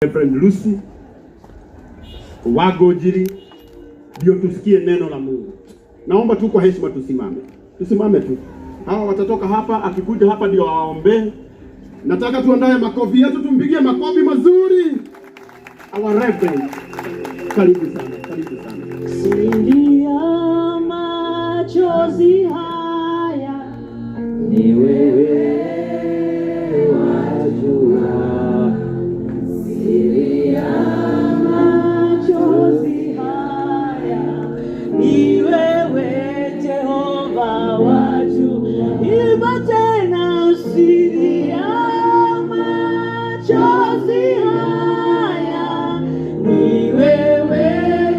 Reverend Lucy Wagojiri ndio tusikie neno la Mungu. Naomba tu kwa heshima tusimame, tusimame tu. Hawa watatoka hapa, akikuja hapa ndio awaombee. Nataka tuandae makofi yetu, tumpigie makofi mazuri. Our Reverend, karibu sana, karibu sana. Siri ya machozi haya ni wewe wajua. Siri ya machozi haya ni wewe Jehova wajua. Imba tena, siri ya machozi haya ni wewe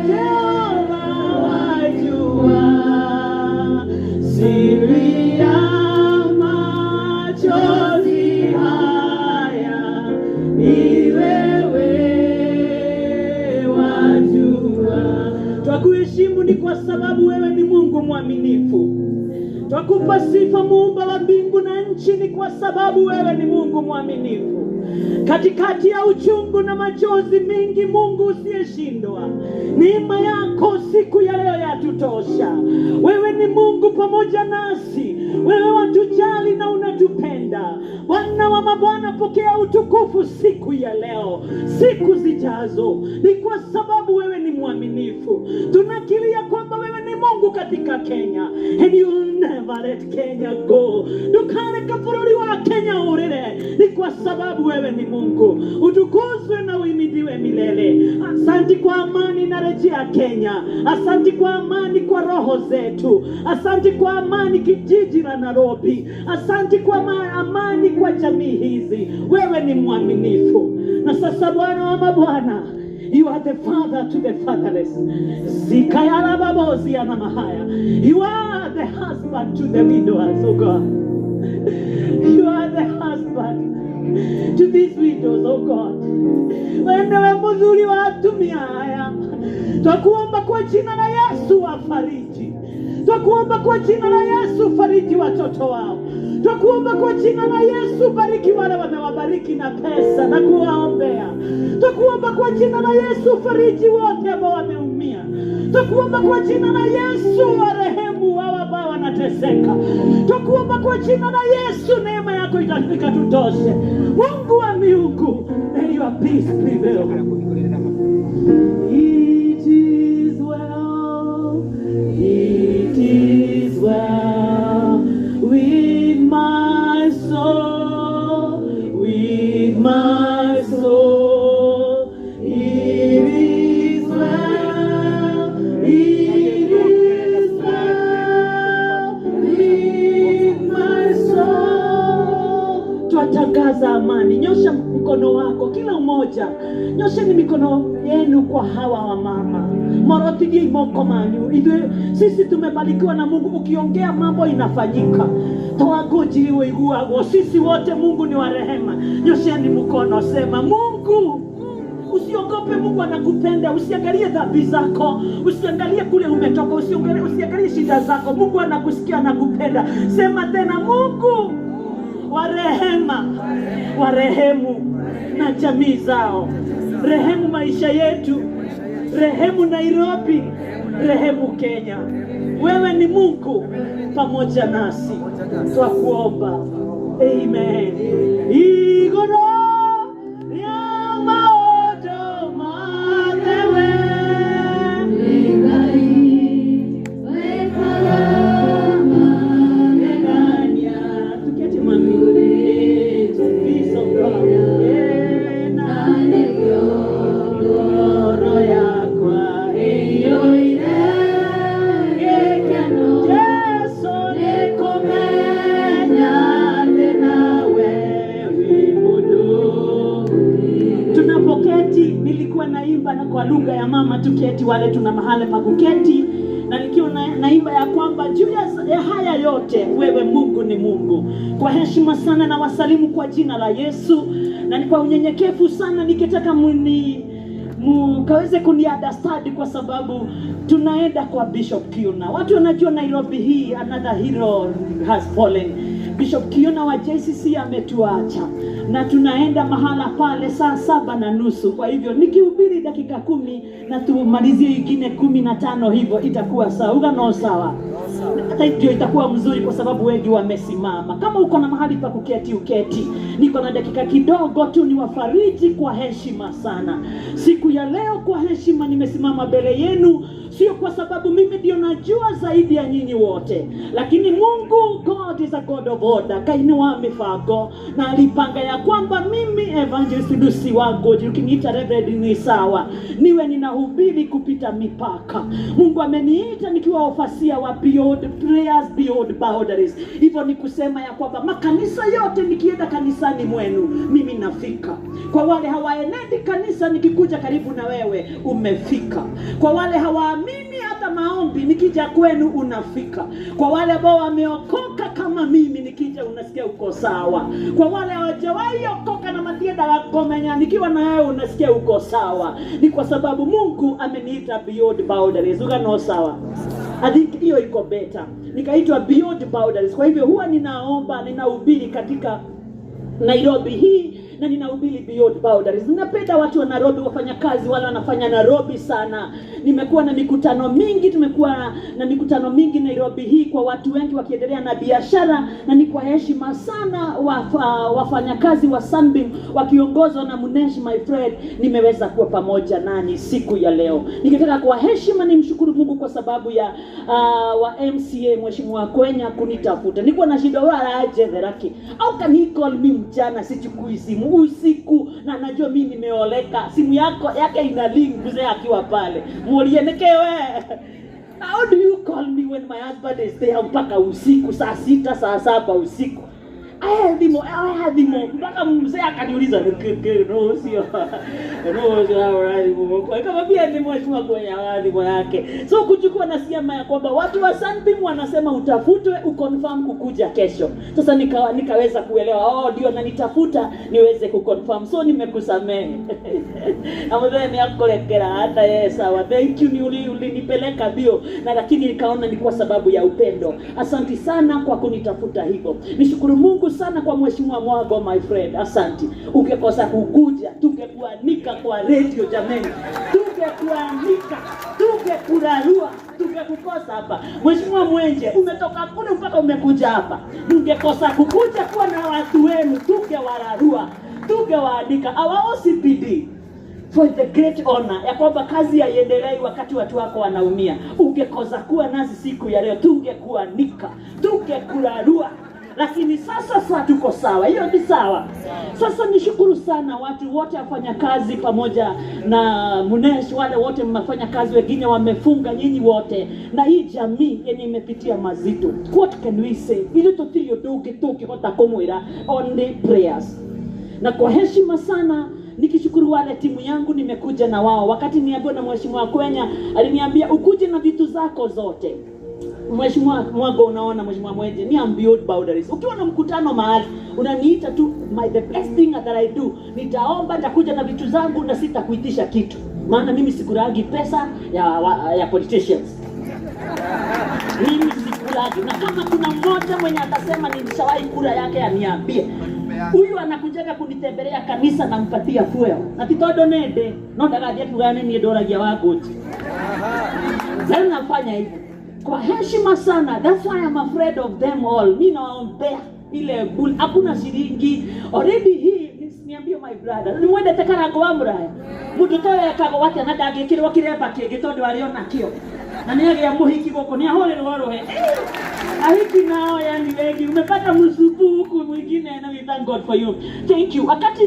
Jehova wajua. Siri ya machozi haya ni wewe wajua. Twakuheshimu ni kwa sababu wewe ni Mungu mwaminifu. Twakupa sifa muumba wa mbingu na nchi, ni kwa sababu wewe ni Mungu mwaminifu. Katikati ya uchungu na machozi mingi, Mungu usiyeshindwa, neema yako siku ya leo yatutosha. Wewe ni Mungu pamoja nasi, wewe watujali na unatupenda. Bwana wa mabwana, pokea utukufu siku ya leo, siku zijazo, ni kwa sababu wewe ni mwaminifu. Tunakiria kwamba wewe ni Mungu katika Kenya, and you will never let Kenya go. Ndukareka bũrũri wa Kenya ũrĩre, ni kwa sababu wewe ni Mungu. Utukuzwe na uhimidiwe milele. Asanti kwa amani na rejea Kenya. Asanti kwa amani kwa roho zetu. Asanti kwa amani kijiji la Nairobi. Asanti kwa amani kwa jamii hizi. Wewe ni mwaminifu. Na sasa Bwana wa mabwana, you are the father to the fatherless. Zikayarababozi anamahaya. You are the husband to the widowers, oh God. You are the husband to these widows, oh God. Wewe ndiwe mũthuri wa atumia aya. Twakuomba kwa jina la Yesu wafariji. Twakuomba kwa jina la Yesu fariji watoto wao. Twakuomba kwa jina la Yesu bariki wale wamewabariki na pesa na kuwaombea. Twakuomba kwa jina la Yesu fariji wote ambao wameumia. Twakuomba kwa jina la Yesu warehemu wao ambao wanateseka. Twakuomba kwa jina la Yesu neema yako itafika tutoshe. Mungu wa miungu, may your peace prevail. It is well, it is well with my soul, with my soul. It is well, it is well with my soul. Twatangaza amani. Nyosha mkono wako, kila mmoja nyosheni mikono yenu kwa hawa wamama, morotigie moko manyu. Ithuĩ sisi tumebarikiwa na Mungu, ukiongea mambo inafanyika. Twagoji uiguagwo. Sisi wote Mungu ni wa rehema. Nyosheni mkono, sema Mungu. Usiogope, Mungu anakupenda. Usiangalie dhambi zako, usiangalie kule umetoka, usiangalie shida zako. Mungu anakusikia, anakupenda. Sema tena, Mungu wa rehema, warehemu na jamii zao, rehemu maisha yetu, rehemu Nairobi, rehemu Kenya. Wewe ni Mungu pamoja nasi, twakuomba. Amen. Igoro ya maũndũ mothe we Ngai wekaga magegania. Tuketi mami. Peace of God. Na ngoro yakwa ĩiyũire gĩkeno. Jesu nĩkũmenya atĩ nawe wĩ mũndũ. Tunapoketi, nilikuwa naimba na kwa lugha ya mama, tuketi wale tuna mahali pa kuketi, na nikiwa naimba ya kwamba juu ya haya yote wewe Mungu ni Mungu. Kwa heshima sana na wasalimu kwa jina la Yesu, na ni kwa unyenyekevu sana nikitaka mkaweze kuni understand kwa sababu tunaenda kwa Bishop Kiuna. Watu wanajua Nairobi hii, another hero has fallen. Bishop Kiuna wa JCC ametuacha. Na tunaenda mahala pale saa 7:30. Kwa hivyo nikihubiri dakika 10 na tumalizie ingine 15 hivyo itakuwa sawa. Uga no sawa. Hata ndio itakuwa mzuri kwa sababu wengi wamesimama. Kama uko na mahali pa kuketi, uketi. Niko na dakika kidogo tu niwafariji kwa heshima sana. Siku ya leo kwa heshima nimesimama mbele yenu, sio kwa sababu mimi ndio najua zaidi ya nyinyi wote, lakini Mungu, God is a God of order. Kaini wa mipango na alipanga ya kwamba mimi Evangelist Lucy Wangoji, ukiniita Reverend ni sawa, niwe ninahubiri kupita mipaka. Mungu ameniita nikiwa overseer wa Beyond Prayers Beyond Boundaries. Hivyo ni kusema ya kwamba makanisa yote, nikienda kanisani mwenu mimi nafika. Kwa wale hawaenendi kanisa, nikikuja karibu na wewe umefika. Kwa wale hawaamini hata maombi, nikija kwenu unafika. Kwa wale ambao wameokoka kama mimi, nikija unasikia uko sawa. Kwa wale hawajawahi okoka na matienda wakomenya, nikiwa na wewe unasikia uko sawa. Ni kwa sababu Mungu ameniita Beyond Boundaries. Uga no sawa. I think hiyo iko better. Nikaitwa Beyond Boundaries. Kwa hivyo huwa ninaomba, ninahubiri katika Nairobi hii na ninahubiri Beyond Boundaries. Ninapenda watu wa Nairobi, wafanyakazi wale wanafanya Nairobi sana. Nimekuwa na mikutano mingi, tumekuwa na mikutano mingi Nairobi hii kwa watu wengi wakiendelea na biashara, na ni kwa heshima sana wafanyakazi wa Sunbeam wakiongozwa na Munesh my friend, nimeweza kuwa pamoja nanyi siku ya leo. Nikitaka kwa heshima nimshukuru Mungu kwa sababu ya wa MCA Mheshimiwa Kwenya kunitafuta. Nilikuwa na shida wala aje theraki. How can he call me mchana, sichukui simu usiku, na najua mimi nimeoleka. Simu yako yake ina ring mzee akiwa pale. Muolie nekewe. How do you call me when my husband is there mpaka usiku saa 6, saa 7 usiku? Thimo thimo mpaka mzee akaniuliza, "No sio, no sio." Nikamwambia ni mheshimiwa kwenye thimo yake. So kuchukua nasema ya kwamba watu wa Sunbeam wanasema utafutwe uconfirm kukuja kesho. Sasa nikaweza kuelewa, oh, ndio nanitafuta niweze kuconfirm. So nimekusamehe. Ambaye ni akolekera hata yeye sawa. Thank you, ni ulinipeleka bio na lakini nikaona ni kwa sababu ya upendo. Asanti sana kwa kunitafuta hivyo. Nishukuru Mungu sana kwa Mheshimiwa Mwago my friend. Asanti. Ungekosa kukuja, tungekuanika kwa radio jameni. Tungekuanika, tungekurarua, tungekukosa hapa. Mheshimiwa Mwenje, umetoka kule mpaka umekuja hapa. Ungekosa kukuja kuwa na watu wenu, tungewararua, tungewaandika. Our OCPD for the great honor ya kwamba kazi haiendelei wakati watu wako wanaumia. Ungekosa kuwa nasi siku ya leo, tungekuanika, tungekurarua. Lakini sasa sasa tuko sawa, hiyo ni sawa. Sasa nishukuru sana watu wote wafanya kazi pamoja na Munesh, wale wote mnafanya kazi, wengine wamefunga, nyinyi wote na hii jamii yenye imepitia mazito. What can we say? Ili tutiri undu ungi tungihota kumwira, only prayers. Na kwa heshima sana nikishukuru wale timu yangu nimekuja na wao. Wakati niambiwa na Mheshimiwa Kwenya, aliniambia ukuje na vitu zako zote. Mheshimiwa Mwago, unaona Mheshimiwa Mwenje, ni am Beyond Boundaries. Ukiwa na mkutano mahali unaniita tu, my the best thing that I do, nitaomba, nitakuja na vitu zangu na sitakuitisha kitu, maana mimi sikuragi pesa ya politicians. Mimi sikuragi, na kama kuna mmoja mwenye atasema nilishawahi kura yake aniambie. Huyu anakujaga kunitembelea kanisa nampatia fuel na ti tondu nende no ndagathie akiugaga nĩ niĩ ndoragia Wangoji. Sasa nafanya hivyo kwa heshima sana. That's why I'm afraid of them all. Mi nawaombea ile bull, hakuna shilingi already. Hii niambie my brother, ni mwendete Karango wa Muraya mundu ta wekago atia na ndangĩkĩrwo kĩremba kĩngĩ tondũ arĩ ona kĩo na nĩ agĩa mũhiki gũkũ nĩ ahũrĩrwo rũhe ahiki nao, yani wengi umepata msupu huku mwingine, na we thank God for you. Thank you. Wakati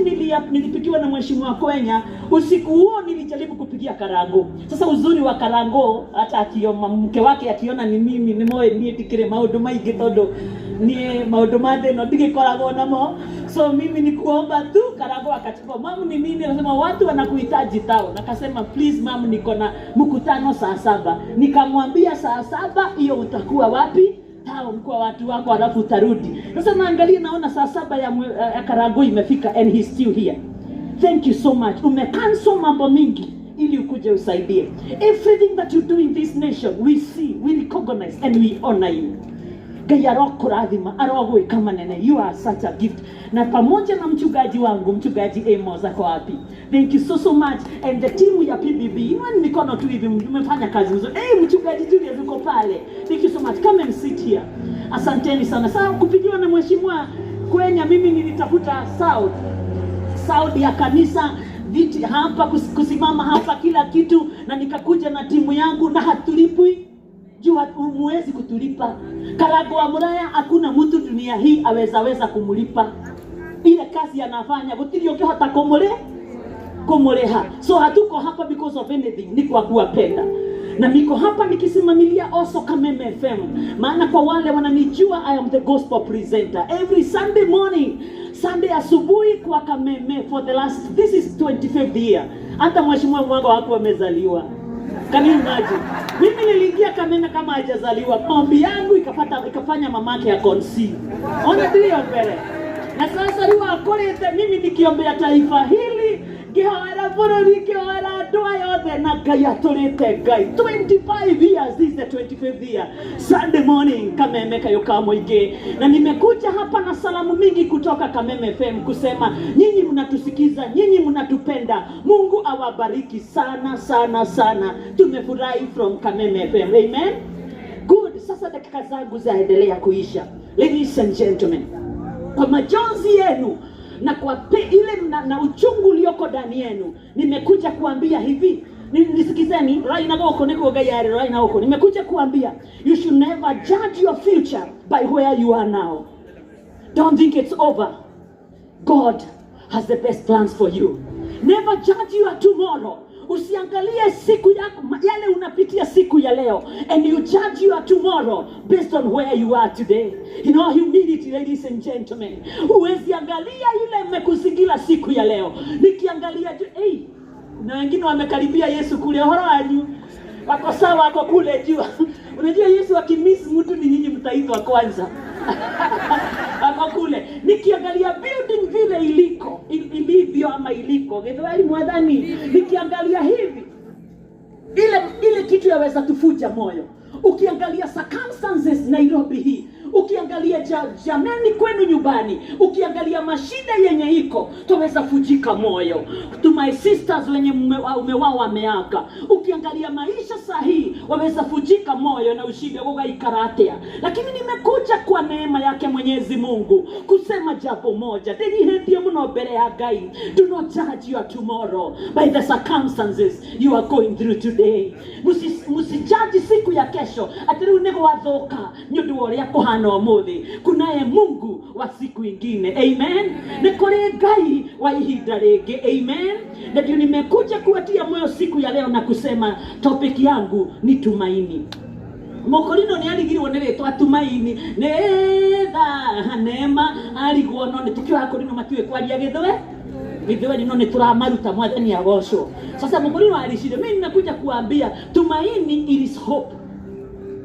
nilipigiwa na Mheshimiwa Kwenya usiku huo, nilijaribu kupigia Karango. Sasa uzuri wa Karango, hata akioma mke wake akiona ni mimi nĩ moĩ niĩ ndikĩrĩ maũndũ maingĩ tondũ niĩ maũndũ ma thĩ ĩno ndigĩkoragwo namo, so mimi ni kuomba tu. Karango akachukua, "Mamu, ni nini?" Anasema, "Watu wanakuhitaji town." Akasema, "Please mam, niko na mkutano saa 7." Nikamwambia, "Saa 7 hiyo utakuwa wapi?" "Town kwa watu wako, alafu utarudi." Sasa naangalia naona saa 7 ya Karango imefika and he's still here. Thank you so much. Umecancel mambo mingi ili ukuje usaidie. Everything that you do in this nation, we see, we recognize and we honor you. Ngai arokũrathima, arogwĩka manene. You are such a gift. Na pamoja na mchungaji wangu, Mchungaji Amos ako wapi? Thank you so so much. And the team ya PBB, inueni mikono tu hivi, mmefanya kazi nzuri. Hey, Mchungaji Julius uko pale. Thank you so much. Come and sit here. Asanteni sana. Sasa kupigiwa na Mheshimiwa Kwenya, mimi nilitafuta sound ya kanisa, viti hapa, kusimama hapa, kila kitu, na nikakuja na timu yangu, na hatulipwi juu muwezi kutulipa. Karago wa Muraya, hakuna mtu dunia hii aweza kumlipa ile kazi anafanya, gutiri ukihota kumuriha. So hatuko hapa because of anything, ni kwa kuwapenda. Na niko hapa nikisimamilia also Kameme FM, maana kwa wale wananijua, I am the gospel presenter every Sunday morning, Sunday asubuhi kwa Kameme for the last, this is 25th year. Hata Mheshimiwa Mwango hakuwa amezaliwa. Can you imagine? Mimi niliingia Kameme kama hajazaliwa. Maombi yangu ikafanya mamake ya conceive. Ona ndio mbele. Na sasa rĩu akorete mimi nikiombea taifa hili, ngĩhoera bũrũri, ngĩhoera andũ aya othe, na Ngai atũrĩte Ngai 25 years. This is the 25th year, Sunday morning, Kameme Kayo ka Mũingĩ. Na nimekuja hapa na salamu mingi kutoka Kameme FM kusema nyinyi mnatusikiza, nyinyi mnatupenda. Mungu awabariki sana sana sana. Tumefurahi from Kameme FM. Amen. Good. Sasa dakika zangu zaendelea kuisha. Ladies and gentlemen, kwa majonzi yenu na kwa ile na uchungu ulioko ndani yenu, nimekuja kuambia hivi. Nisikizeni right na goko niko gayari right na huko. Nimekuja kuambia you should never judge your future by where you are now. Don't think it's over. God has the best plans for you. Never judge your tomorrow. Usiangalie siku yako, yale unapitia siku ya leo, and you judge your tomorrow based on where you are today. In all humility, ladies and gentlemen, huwezi angalia ile imekuzingira siku ya leo. Nikiangalia hey, na wengine wamekaribia Yesu kule, horo wanyu wako sawa, wako kule juu. Unajua Yesu akimiss mtu ni nyinyi mtaitwa kwanza. Wako kule. Nikiangalia building vile iliko, ilivyo ama iliko, Githweri mwadhani, nikiangalia hivi, ile kitu yaweza tufuja moyo. Ukiangalia circumstances Nairobi hii, ukiangalia jameni kwenu nyumbani, ukiangalia mashida yenye iko, twaweza fujika moyo. To my sisters wenye ume wao wameaga, ukiangalia maisha sahihi, waweza fujika moyo na ushinde gugaikara atia. Lakini nimekuja kwa neema yake Mwenyezi Mungu kusema jambo moja, ndĩnyihĩtie mũno mbere ya Ngai. Do not judge your tomorrow by the circumstances you are going through today. Msijaji siku ya kesho atĩ rĩu nĩ gwathuka nĩ ũndũ wa ũrĩa kũhana ũmũthĩ. Kunaye Mungu wa siku ingine. Amen. Nĩ kũrĩ Ngai wa ihinda rĩngĩ. Amen. Na ndio nimekuja kuwatia moyo siku ya leo na kusema topic yangu ni tumaini. Mokorino nĩ arigirwo nĩ rĩtwa tumaini nĩ tha neema arigwo, no nĩ tukio akorino matiũĩ kwaria gĩthweri, no nĩ tũramaruta. Mwathani agocwo. Sasa Mokorino alishinde. Mimi ninakuja kuambia tumaini, it is hope,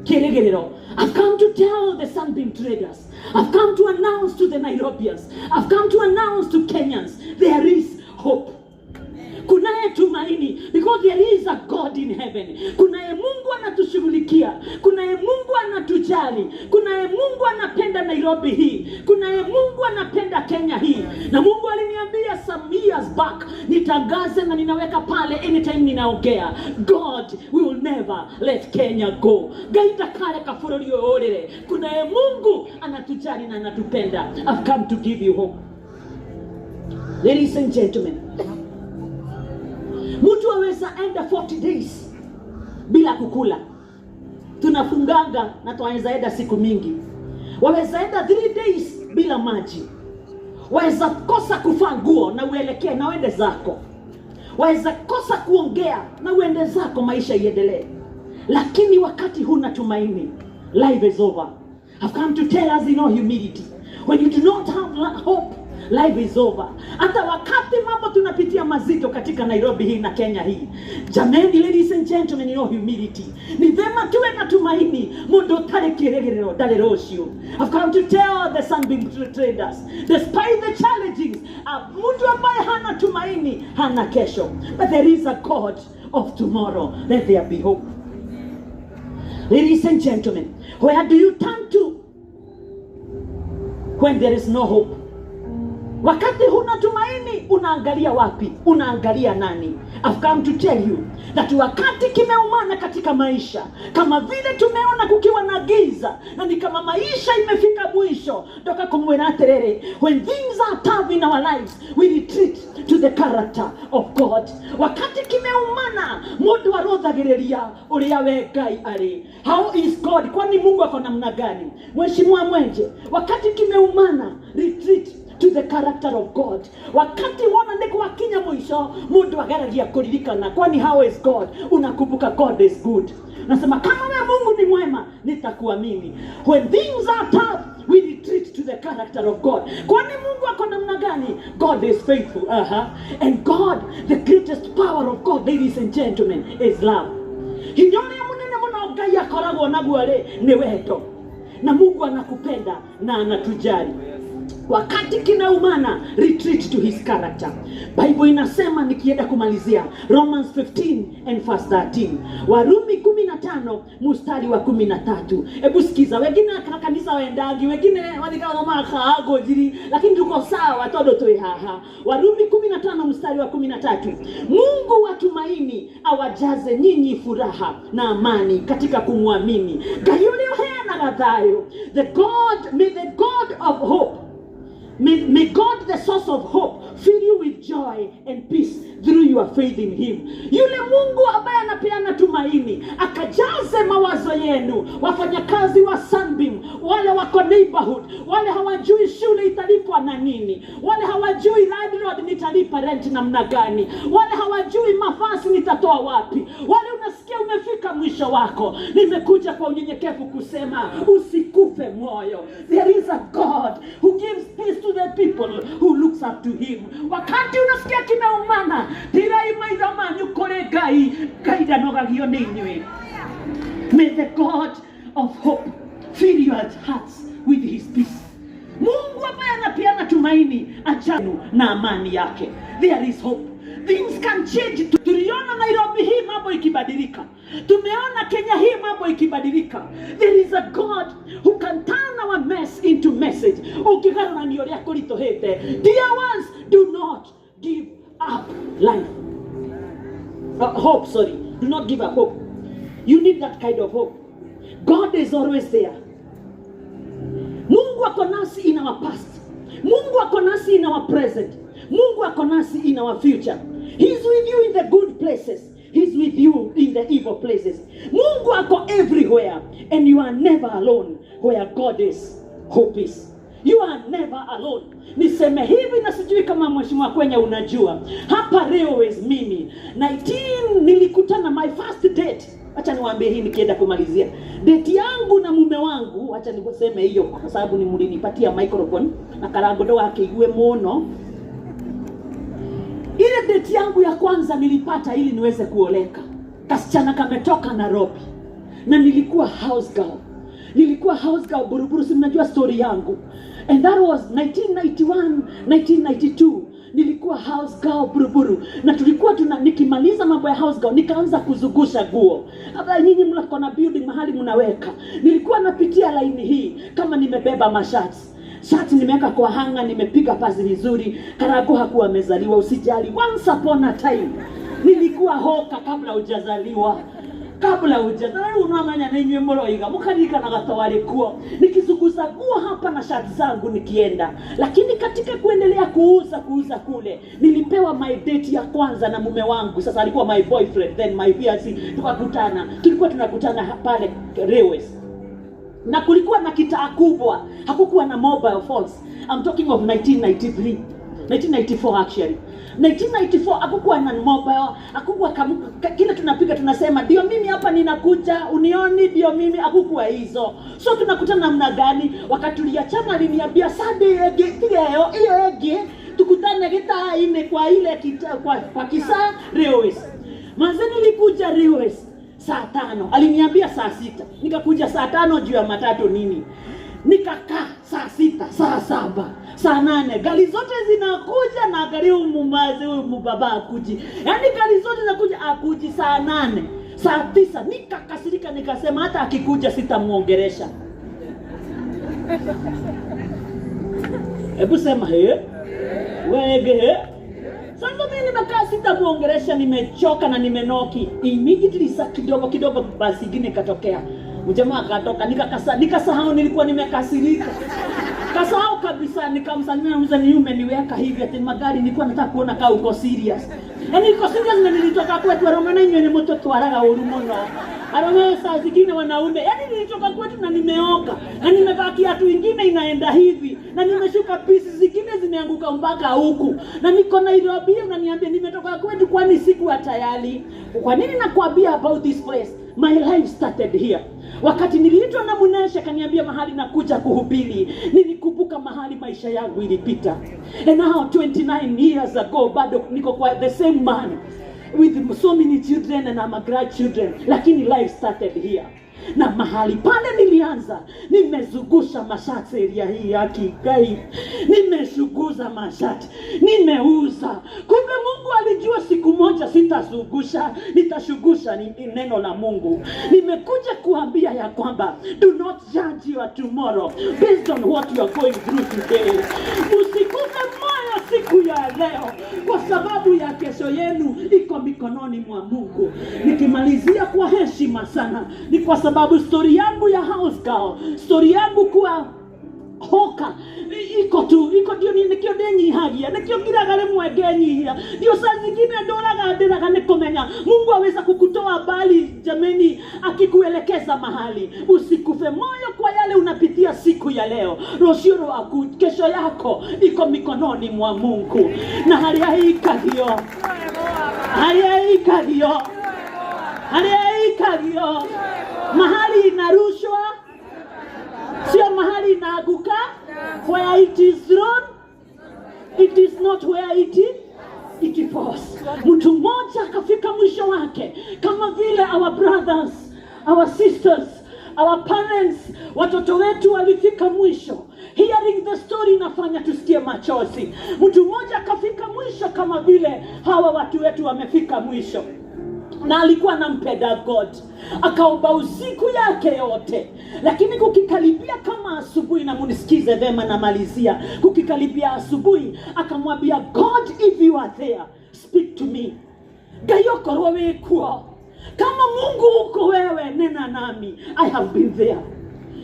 kĩrĩgĩrĩro. I've come to tell the Sunbeam traders. I've come to announce to the Nairobians. I've come to announce to Kenyans there is hope. Kunaye tumaini because there is a God in heaven. Kunaye Mungu anatushughulikia. Kunaye Mungu anatujali. Kunaye Mungu anapenda Nairobi hii. Kunaye Mungu anapenda Kenya hii. Na Mungu aliniambia some years back nitangaze, na ninaweka pale anytime ninaongea. God will never let Kenya go. Ngai ndakareka bũrũri ũyũ ũrĩre. Kunaye Mungu anatujali na anatupenda. I've come to give you hope. Ladies and gentlemen, mtu aweza enda 40 days bila kukula. Tunafunganga na twaweza enda siku mingi. Waweza enda 3 days bila maji. Waweza kosa kuvaa nguo na uelekee na uende zako. Waweza kosa kuongea na uende zako, maisha iendelee. Lakini wakati huna tumaini, life is over. I've come to tell us in all humility, when you do not have hope, life is over. Hata wakati mambo tunapitia mazito katika Nairobi hii na Kenya hii, jameni, ladies and gentlemen, in all humility, ni vema tuwe na tumaini. Mundu utarĩ kĩrĩgĩrĩro ndarĩ rũciũ. I've come to tell the Sunbeam traders, despite the challenges, mtu ambaye hana tumaini hana kesho. But there is a God of tomorrow. Let there be hope. Ladies and gentlemen, where do you turn to When there is no hope. Wakati huna tumaini, unaangalia wapi? Unaangalia nani? I've come to tell you that wakati kimeumana katika maisha, kama vile tumeona kukiwa na giza na ni kama maisha imefika mwisho, ndoka kumwira atiriri, when things are tough in our lives, we retreat to the character of God. Wakati kimeumana, mundu arothagiriria uria we Ngai ari. How is God? Kwani Mungu ako namna gani? Mheshimiwa Mwenje, wakati kimeumana, retreat to the character of God. Wakati wona nĩ gwakinya mũico, mũndũ ageragia kũririkana, kwani how is God? Unakumbuka God is good. Nasema kama we Mungu ni mwema, nitakuamini. When things are tough, we retreat to the character of God. Kwani Mungu ako namna gani? God is faithful. And God, the greatest power of God, ladies and gentlemen, is love. Hinya ũrĩa mũnene mũno Ngai akoragwo naguo rĩ, nĩ wendo. Na Mungu anakupenda na anatujali. Wakati kinaumana, retreat to his character. Bible inasema, nikienda kumalizia, Romans 15 and verse 13, Warumi 15 mstari wa 13. Hebu sikiza, wengine kanisa waendagi, wengine wathikagwo jiri, lakini tuko sawa tondu twi haha. Warumi 15 mstari wa 13, Mungu wa tumaini awajaze nyinyi furaha na amani katika kumwamini. Ngai ũrĩa ũheanaga thayũ. The God, may the God of hope, May God, the source of hope, fill you with joy and peace through your faith in him. Yule Mungu ambaye anapeana tumaini, akajaze mawazo yenu. Wafanyakazi wa Sunbeam, wale wako neighborhood, wale hawajui shule italipwa na nini, wale hawajui landlord nitalipa rent namna gani, wale hawajui mavazi nitatoa wapi, wale unasikia umefika mwisho wako. Nimekuja kwa unyenyekevu kusema usikufe moyo. There is a God who gives peace to the people who looks up to him. Wakati unasikia kimeumana, tirai maitho manyu kũrĩ Ngai, Ngai ndanogagio nĩ inyuĩ. May the God of hope fill your hearts with his peace. Mungu ambaye anapeana tumaini achanu na amani yake. There is hope. Things can change. Tuliona Nairobi hii mambo ikibadilika. Tumeona Kenya hii mambo ikibadilika. There is a God who can turn our mess into message. Ũngĩgarũrania ũrĩa kũritũhĩte. Dear ones, do not give up life. Hope, sorry. Do not give up hope. You need that kind of hope. God is always there. Mungu ako nasi in our past. Mungu ako nasi in our present. Mungu ako nasi in our future. He's with you in the good places. He's with you in the evil places. Mungu ako everywhere, and you are never alone. Where God is, hope is. You are never alone. Niseme hivi na sijui kama Mheshimiwa Kwenya unajua. Hapa Railways mimi 19 nilikutana my first date. Acha niwaambie hii nikienda kumalizia. Date yangu na mume wangu, acha niseme hiyo kwa sababu ni mlinipatia microphone na Karango ndo akeigue muno. Ile date yangu ya kwanza nilipata ili niweze kuoleka. Kasichana kametoka Nairobi. Na nilikuwa house girl. Nilikuwa house girl Buruburu, si mnajua story yangu. And that was 1991, 1992. Nilikuwa house girl Buruburu. Na tulikuwa nikimaliza mambo ya house girl, nikaanza kuzungusha nguo. Hata nyinyi mnako na building mahali mnaweka. Nilikuwa napitia laini hii kama nimebeba mashati. Shati nimeweka kwa hanga, nimepiga pasi vizuri. Karago hakuwa amezaliwa, usijali. Once upon a time nilikuwa hoka kabla hujazaliwa. Kabla hujazaliwa unamanya na inywe moroiga mukaririkanaga twarĩ kuo. Nikizunguza nguo hapa na shati zangu nikienda. Lakini katika kuendelea kuuza kule, nilipewa my date ya kwanza na mume wangu. Sasa alikuwa my boyfriend, then my fiancé. Tukakutana. Tulikuwa tunakutana pale Railways. Na kulikuwa na kitaa kubwa, hakukuwa na mobile phones. I'm talking of 1993, 1994 actually. 1994 hakukuwa na mobile, hakukuwa kile tunapiga tunasema ndio mimi hapa ninakuja, unioni ndio mimi, hakukuwa hizo. So tunakutana namna gani? Wakati tuliachana aliniambia Sunday ege, tiga hiyo ege, tukutane gitaa ine kwa ile kita, kwa kisa Railways. Manze nilikuja Railways saa 5, aliniambia saa 6. Nikakuja saa 5 juu ya matatu nini. Nikakaa saa 6, saa 7, saa 8. Gari zote zinakuja na gari huyu huyu mbaba akuji. Yaani gari zote zinakuja akuji saa 8, saa 9. Nikakasirika nikasema hata akikuja sitamuongeresha. Hebu sema he. Wege he. Sasa mimi nimekaa sitamuongelesha, nimechoka na nimenoki. Immediately sa kidogo kidogo basi ingine ikatokea. Mjamaa akatoka, nikasahau nilikuwa nimekasirika. Kasahau kabisa, nikamsalimia, namuuliza, ni umeniweka hivi ati magari, nilikuwa nataka kuona kama uko serious. Yaani niko serious na nilitoka kwetu arome na inywe ni mututwaraga uru muno. Arome saa zingine wanaume, yaani nilitoka kwetu na nimeoga na nimevaa kiatu ingine inaenda hivi na nimeshuka pisi zingine zimeanguka mpaka huku na niko Nairobi, unaniambia nimetoka kwetu, kwani sikuwa tayari? Kwa nini nakwambia about this place? My life started here. Wakati niliitwa na Munesha akaniambia mahali nakuja kuhubiri, nilikumbuka mahali maisha yangu ilipita. And now 29 years ago bado niko kwa the same man with so many children and I'm a grandchildren, lakini life started here. Na mahali pale nilianza, nimezungusha mashati area hii ya Kigai, nimezunguza mashati, nimeuza. Kumbe Mungu alijua siku moja sitazungusha, nitashugusha ni neno la Mungu. Nimekuja kuambia ya kwamba do not judge your tomorrow based on what you are going through today. Usikufe moyo siku ya leo kwa sababu ya kesho yenu iko mikononi mwa Mungu. Nikimalizia kwa heshima sana, ni kwa sababu story yangu ya house girl, story yangu kuwa hoka iko tu iko ndio ni nikio ndenyihagia nikio ngiraga rimwe ngenyihia, ndio saa zingine ndoraga ndiraga nĩ kũmenya Mungu aweza kukutoa mbali jameni, akikuelekeza mahali. Usikufe moyo kwa yale unapitia siku ya leo. Rũciũ rwaku, kesho yako iko mikononi mwa Mungu, na harĩa ikagio, harĩa ikagio, harĩa ikagio, mahali inarushwa sio mahali inaanguka. Where it is thrown, it is not where it falls. Mtu mmoja akafika mwisho wake, kama vile our brothers, our sisters, our parents, watoto wetu walifika mwisho. Hearing the story inafanya tusikie machozi. Mtu mmoja akafika mwisho kama vile hawa watu wetu wamefika mwisho, na alikuwa anampenda God, akaomba usiku yake yote, lakini kukikaribia kama asubuhi, na munisikize vema, namalizia. Kukikaribia asubuhi, akamwambia God, if you are there, speak to me. Ngai okorwo wĩ kuo, kama Mungu uko wewe, nena nami. I have been there.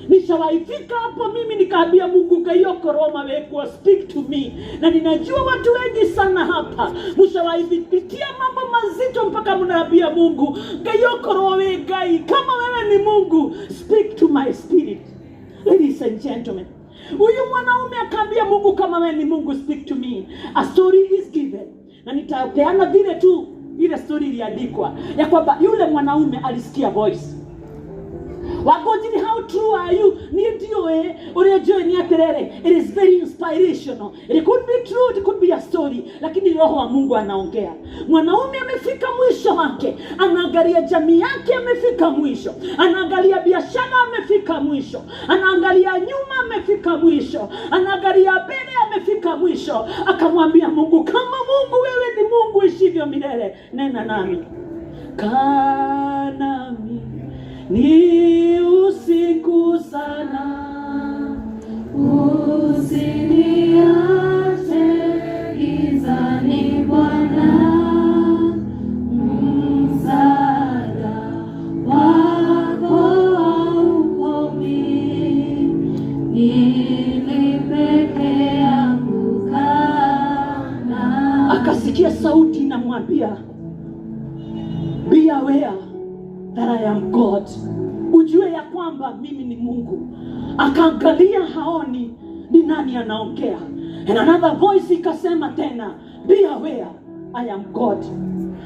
Nishawaifika hapo mimi nikaambia Mungu, Ngai okorwo ma wĩ kuo, speak to me. Na ninajua watu wengi sana hapa mshawaipitia mambo mazito mpaka mnaambia Mungu, Ngai okorwo wĩ Ngai, kama wewe ni Mungu, speak to my spirit. Ladies and gentlemen, huyu mwanaume akaambia Mungu, kama wewe ni Mungu, speak to me. A story is given, na nitapeana vile tu ile story iliandikwa ya kwamba yule mwanaume alisikia voice. Wangũnjiri, how true are you? Niĩ ndiũĩ ũrĩa njũĩ nĩ atĩrĩrĩ, it is very inspirational. It could be true, it could be a story, lakini roho wa Mungu anaongea. Mwanaume amefika mwisho wake, anaangalia jamii yake amefika mwisho, anaangalia biashara amefika mwisho, anaangalia nyuma amefika mwisho, anaangalia mbele amefika mwisho. Akamwambia Mungu, kama Mungu wewe ni Mungu ishivyo milele, nena nami. Kaa nami, ni usiku sana. Usiniache gizani Bwana, msaada wako haukomi, nili peke yangu kana. Akasikia sauti inamwambia, be aware that I am God, ujue ya kwamba mimi ni Mungu. Akaangalia haoni ni nani anaongea. And another voice ikasema tena, be aware I am God.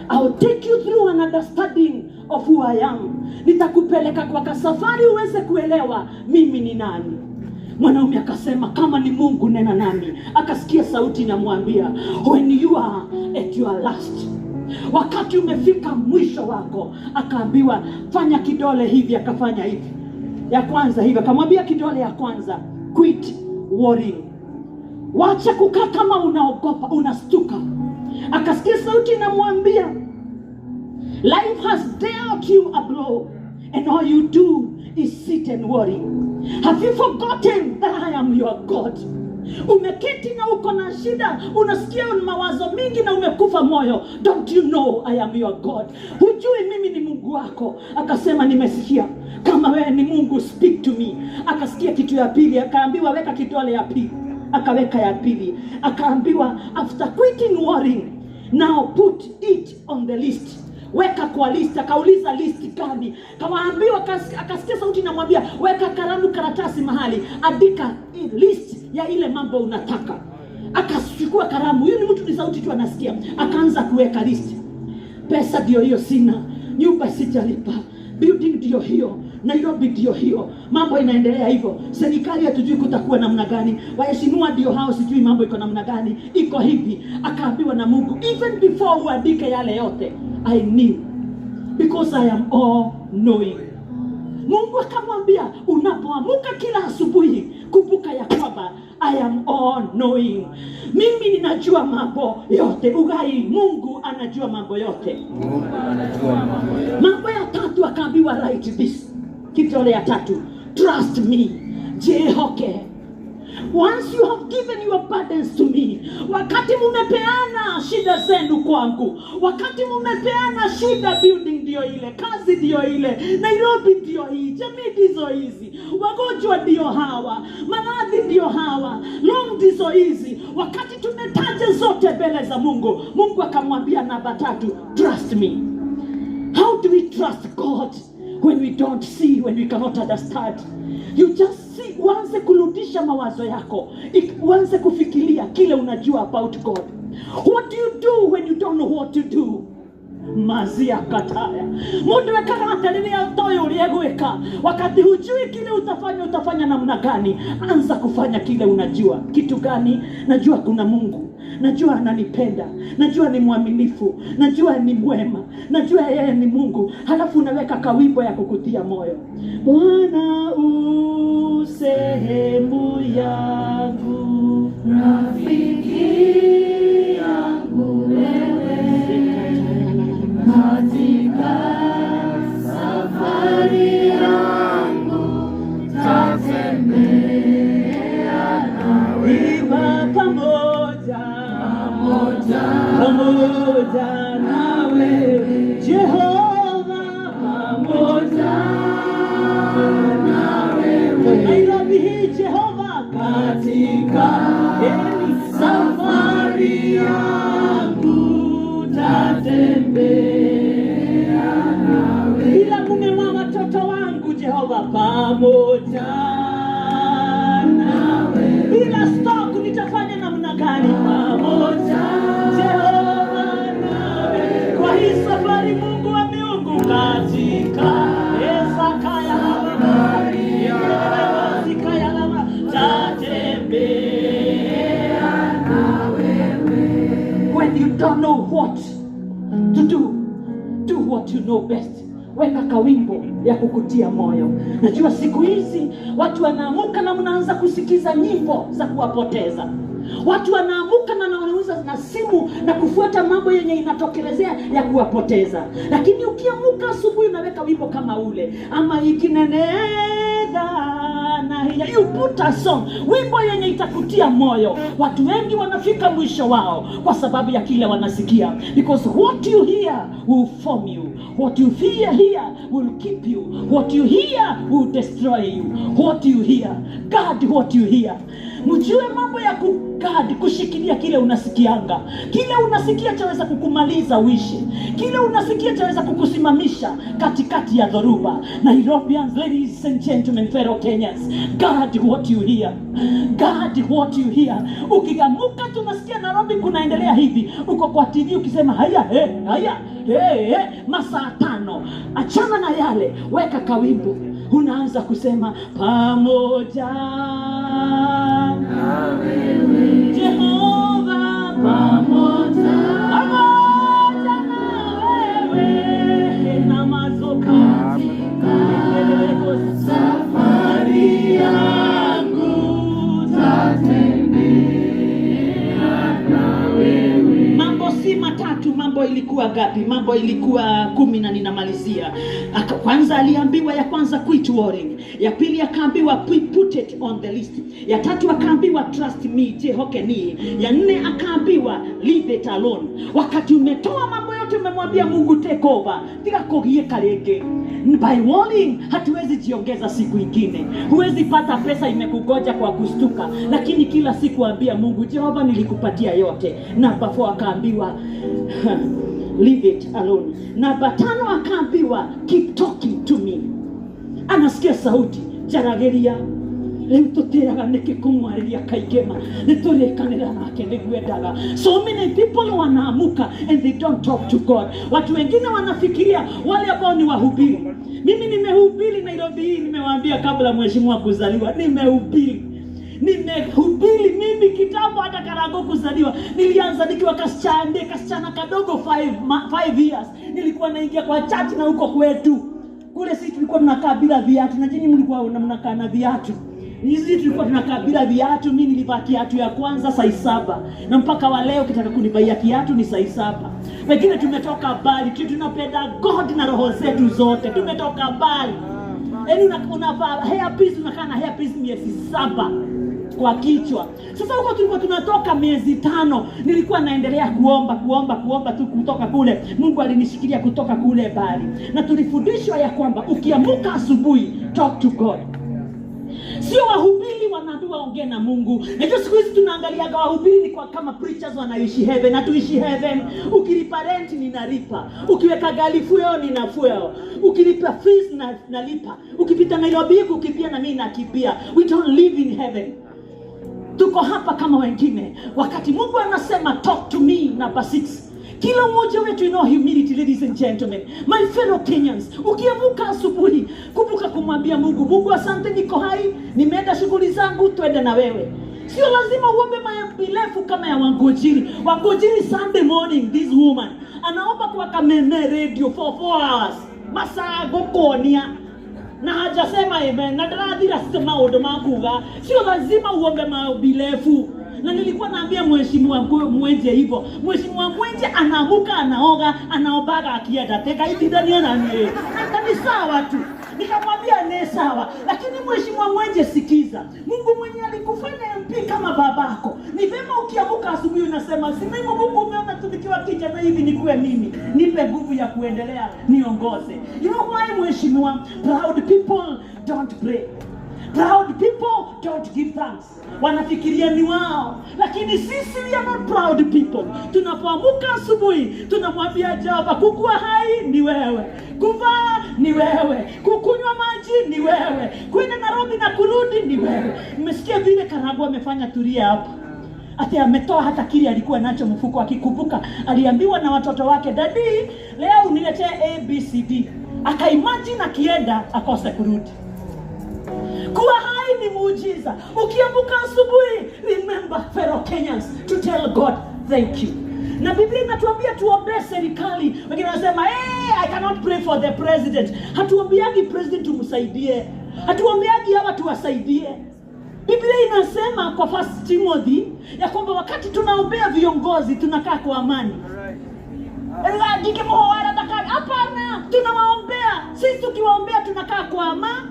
I will take you through an understanding of who I am. Nitakupeleka kwa kasafari uweze kuelewa mimi ni nani. Mwanaume akasema, kama ni Mungu nena nami. Akasikia sauti inamwambia, when you are at your last, wakati umefika mwisho wako. Akaambiwa fanya kidole hivi, akafanya hivi ya kwanza hivi, akamwambia kidole ya kwanza, quit worrying, wacha kukaa kama unaogopa, unastuka. Akasikia sauti inamwambia, life has dealt you a blow and all you do is sit and worry. Have you forgotten that I am your God? Umeketi na uko na shida, unasikia mawazo mingi na umekufa moyo. Don't you know I am your God? Hujui mimi ni Mungu wako? Akasema, nimesikia kama wewe ni Mungu, speak to me. Akasikia kitu ya pili, akaambiwa weka kidole ya pili, akaweka ya pili, akaambiwa after quitting worrying, now put it on the list, weka kwa list. Akauliza, list gani? Kawaambiwa, akasikia sauti namwambia, weka kalamu karatasi mahali, andika list ya ile mambo unataka. Akachukua kalamu, huyu ni mtu ni sauti tu anasikia, akaanza kuweka list. Pesa ndio hiyo sina, nyumba sijalipa, building ndio hiyo, Nairobi ndio hiyo, mambo inaendelea hivyo, serikali hatujui kutakuwa namna gani, waheshimiwa ndio hao, sijui mambo iko namna gani, iko hivi. Akaambiwa na Mungu, even before uandike yale yote, I knew because I am all knowing. Mungu akamwambia, unapoamuka kila asubuhi, kumbuka ya kwamba I am all knowing. Mimi ninajua mambo yote. Ugai, Mungu anajua mambo yote. Mungu anajua mambo yote. Mambo ya tatu akaambiwa, write this. Kidole ya tatu, trust me, jihoke. Once you have given your burdens to me, wakati mumepeana shida zenu kwangu, wakati mumepeana shida, building ndio ile, kazi ndio ile, Nairobi ndio hii, jamii ndizo hizi, wagonjwa ndio hawa, maradhi ndio hawa, loan ndizo hizi, wakati tumetaja zote mbele za Mungu, Mungu akamwambia namba tatu, trust me. How do we trust God when we don't see, when we cannot understand? You just see, uanze kurudisha mawazo yako, uanze kufikiria kile unajua about God. What do you do when you don't know what to do? Mazia kataya mundu ekaga atĩ rĩrĩa ũtoĩ ũrĩa egwĩka, wakati hujui kile utafanya, utafanya namna gani? Anza kufanya kile unajua. Kitu gani najua? Kuna Mungu, najua ananipenda, najua ni mwaminifu, najua ni mwema, najua yeye ni Mungu. Halafu unaweka kawimbo ya kukutia moyo, Bwana u sehemu yangu. Rafiki yangu wewe, katika safari yangu tatembea nawe. Ima pamoja, pamoja, pamoja nawe Jehova, pamoja na wewe. Nairobi hii Jehova, katika eni safari yangu tatembea nawe. Bila mume wa watoto wangu Jehova, pamoja nawe. Bila stock nitafanya namna gani? Pamoja Jehova nawe kwa hii safari, Mungu wa miungu, katika esakaya lama lama tatembea. When you don't know what to do, do what you know best. Weka kawimbo ya kukutia moyo. Najua siku hizi watu wanaamuka na mnaanza kusikiza nyimbo za kuwapoteza. Watu wanaamuka na wanauza na simu na kufuata mambo yenye inatokelezea ya kuwapoteza. Lakini ukiamuka asubuhi unaweka wimbo kama ule ama ikinenedha na hiya, you put a song, wimbo yenye itakutia moyo. Watu wengi wanafika mwisho wao kwa sababu ya kile wanasikia, because what you hear will form you, what you fear hear will keep you, what you hear will destroy you. What you hear, guard what you hear. Mjue mambo ya kuguard, kushikilia kile unasikianga. Kile unasikia chaweza kukumaliza uishi, kile unasikia chaweza kukusimamisha katikati ya dhoruba. Nairobians, ladies and gentlemen, fellow Kenyans, guard what you hear, guard what you hear. Ukiamuka tunasikia Nairobi kunaendelea hivi, uko kwa TV ukisema haya he, haya he, he, masaa 5, achana na yale, weka kawimbo, unaanza kusema pamoja na wewe Jehova, pamoja, pamoja na wewe na mazoka katika safari yangu tatembea na wewe. Mambo si matatu, mambo ilikuwa ilikuwa gapi? Mambo ilikuwa 10 na ninamalizia. Kwanza aliambiwa ya kwanza quit worrying. Ya pili akaambiwa put it on the list. Ya tatu akaambiwa trust me, jehoke ni. Ya nne akaambiwa leave it alone. Wakati umetoa mambo yote umemwambia Mungu take over. Tiga kugieka rĩngĩ. By worrying hatuwezi jiongeza siku ingine. Huwezi pata pesa imekugoja kwa kustuka, lakini kila siku ambia Mungu, Jehova nilikupatia yote. Namba 4 akaambiwa leave it alone. Namba 5 akaambiwa keep talking to me. Anasikia sauti jarageria rĩu tũtĩraga nĩkĩ kũmwarĩria kaingĩ ma nĩtũrĩkanĩra nake nĩguendaga. So many people wanaamuka and they don't talk to God. Watu wengine wanafikiria wale ambao ni wahubiri. Mimi nimehubiri Nairobi hii, nimewaambia kabla mheshimiwa kuzaliwa, nimehubiri. Nimehubiri mimi kitambo hata Karango kuzaliwa. Nilianza nikiwa kasichana kadogo 5 years. Nilikuwa naingia kwa church na huko kwetu. Kule sisi tulikuwa tunakaa bila viatu na nyinyi mlikuwa mnakaa na viatu. Hizi tulikuwa tunakaa bila viatu. Mimi nilivaa kiatu ya kwanza size 7 na mpaka wa leo kitaka kunibaia kiatu ni size 7. Wengine tumetoka mbali, tunapenda God na roho zetu zote. Tumetoka mbali. Yaani unavaa hairpiece, unakaa na hairpiece miezi 7 kwa kichwa. Sasa huko tulikuwa tunatoka miezi 5, nilikuwa naendelea kuomba tu kutoka kule. Mungu alinishikilia kutoka kule bali. Na tulifundishwa ya kwamba ukiamka asubuhi talk to God. Sio wahubiri wanaambiwa ongea na Mungu. Na siku hizi tunaangaliaga wahubiri ni kwa kama preachers wanaishi heaven, na tuishi heaven. Ukilipa rent ninalipa. Ukiweka gari fuel nina fuel. Ukilipa fees nalipa. Ukipita Nairobi kukimbia na mimi nakimbia. We don't live in heaven. Tuko hapa kama wengine. Wakati Mungu anasema talk to me, number 6. Kila mmoja wetu, you know humility, ladies and gentlemen, my fellow Kenyans. Ukiamka asubuhi, kumbuka kumwambia Mungu, Mungu asante niko hai, nimeenda shughuli zangu, twende na wewe. Sio lazima uombe maombi refu kama ya Wangojiri. Wangojiri Sunday morning, this woman anaomba kwa Kameme radio for 4 hours. Masaa gokonia. Na hajasema amen, na ndarathira maũndũ ma kuga. Sio lazima uombe maombi refu. Na nilikuwa naambia mheshimiwa Mwenje hivyo. Mheshimiwa Mwenje anaamuka, anaoga, anaombaga akienda. Teka hivi ndani na nie. Na ni sawa tu. Nikamwambia ni sawa. Lakini mheshimiwa Mwenje sikiza. Mungu mwenye alikufanya MP kama babako. Ni vema ukiamka asubuhi unasema, si mimi Mungu umeona tu nikiwa kijana hivi nikuwe mimi. Nipe nguvu ya kuendelea, niongoze. You know why mheshimiwa? Proud people don't pray. Proud people don't give thanks. Wanafikiria ni wao. Lakini sisi we are not proud people. Tunapoamka asubuhi, tunamwambia Jehova, kukua hai ni wewe. Kuvaa ni wewe. Kukunywa maji ni wewe. Kwenda Nairobi na kurudi ni wewe. Mmesikia vile Karango amefanya tulia hapo. Ati ametoa hata kile alikuwa nacho mfuko, akikumbuka aliambiwa na watoto wake, daddy leo uniletee ABCD. Akaimagine akienda akose kurudi. Kuwa hai ni muujiza. Ukiamka asubuhi, remember fellow Kenyans to tell God thank you. Na Biblia inatuambia tuombee serikali. Wengine wanasema, hey, I cannot pray for the president. Hatuombeagi president tumsaidie. Hatuombeagi hawa tuwasaidie. Biblia inasema kwa 1 Timothy ya kwamba wakati tunaombea viongozi tunakaa kwa amani. Hapana, tunawaombea. Sisi tukiwaombea tunakaa kwa amani.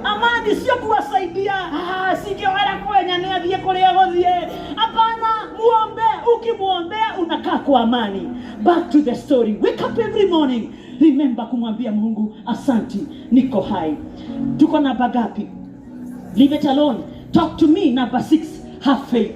Amani, sio kuwasaidia. Singewala kwenya ni athie kuria guthie. Hapana, muombe. Ukimuombea unakaa kwa amani. Back to the story. Wake up every morning. Remember kumwambia Mungu asanti, niko hai. Tuko na bagapi? Leave it alone. Talk to me. Number 6, have faith.